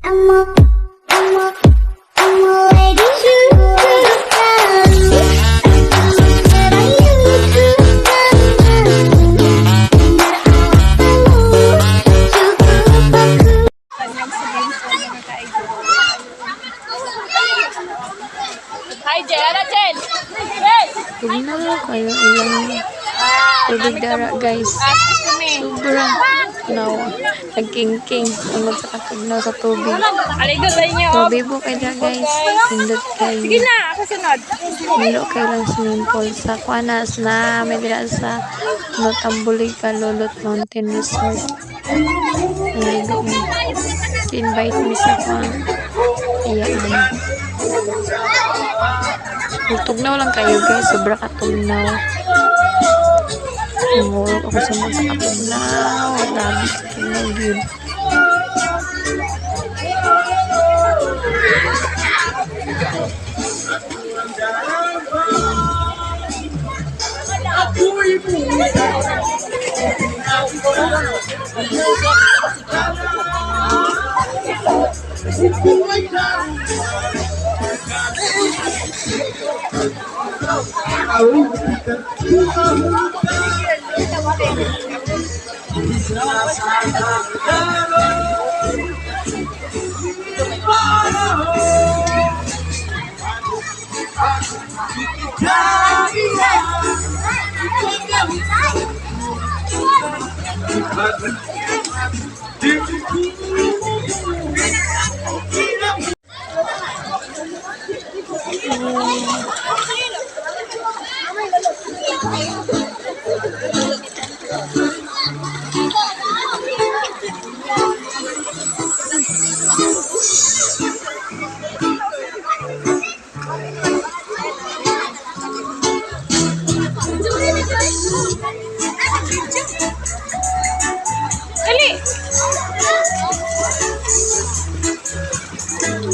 I'm a lady. Hi, Jel. Ano, Jel? Jel! Tugnaw kayo ilang tubig dara, guys. Ah, excuse me. Sobra tugnaw. Nagkingking tungod sa katugnaw sa tubig. Aligo sa inyo. Oh. Mabibo kay dira, guys. Nindot kayo. Sige na, ako sunod. Nilo kay lang swimming pool sa Kuanas na may dira sa Notambulig Kalulot Mountain Resort. Naligo mi. Invite mi sa kuan. Iyaan. Tugnaw lang kayo, guys. Sobra katugnaw. Nangurog ako sa mga sa katugnaw. Grabe katugnaw yun. Dali!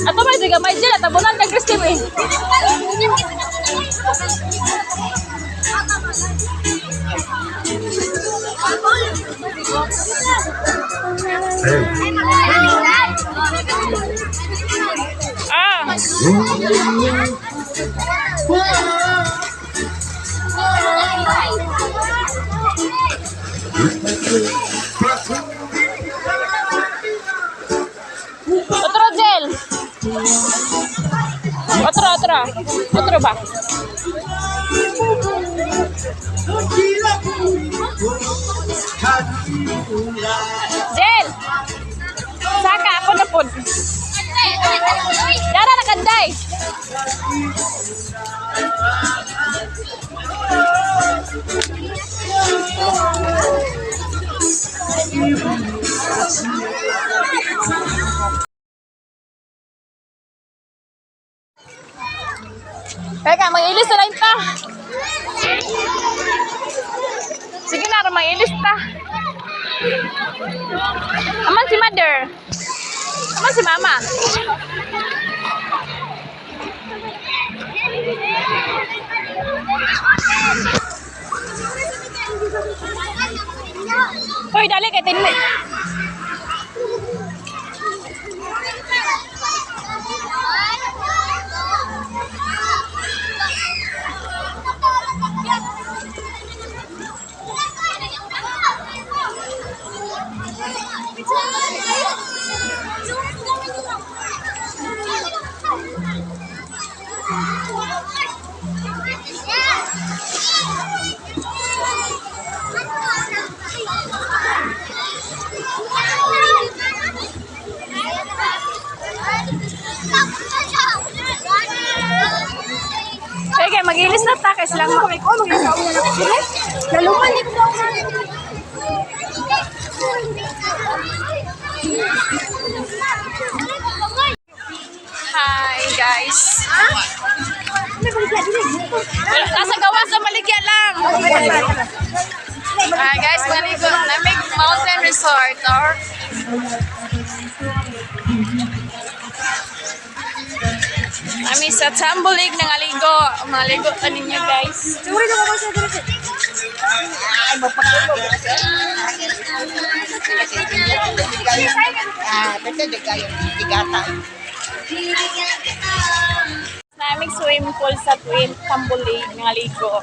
Ato ba, sige, may Jel. Tabunan kay Christine eh. Ah! Otro, Jel! Otro, otro. Otro ba? Jel! Saka, ako na po. Dara na kanday! Teka, mag-ilis na lang ta. Sige na, mag-ilis ta. Aman si mother. Aman si mama. Hoy, dali kay tinli. Teka, mag-ilis na ta kay silang Hi, guys. Wala, nasa gawas sa maligya lang. Hi guys, maligo. Namig Mountain Resort or Kami sa Tambulig ng Aligo. Maligo ta ninyo, guys. Ah, basta di kayo tigata. Naming swimming pool sa Twin Tambulig nga ligo.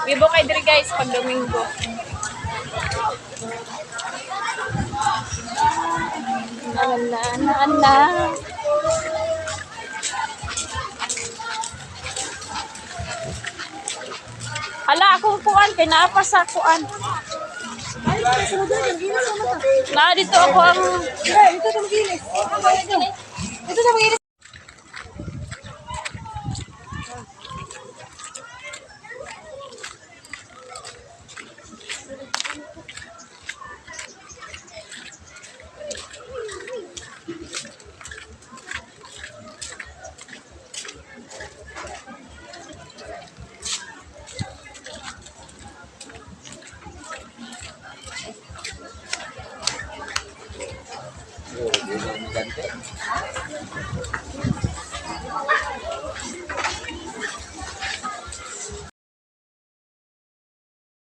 Bibo kay diri, guys, pag Domingo. Na na na na. Hala, akong kuan kay naa pa sa kuan. Na dito ako ang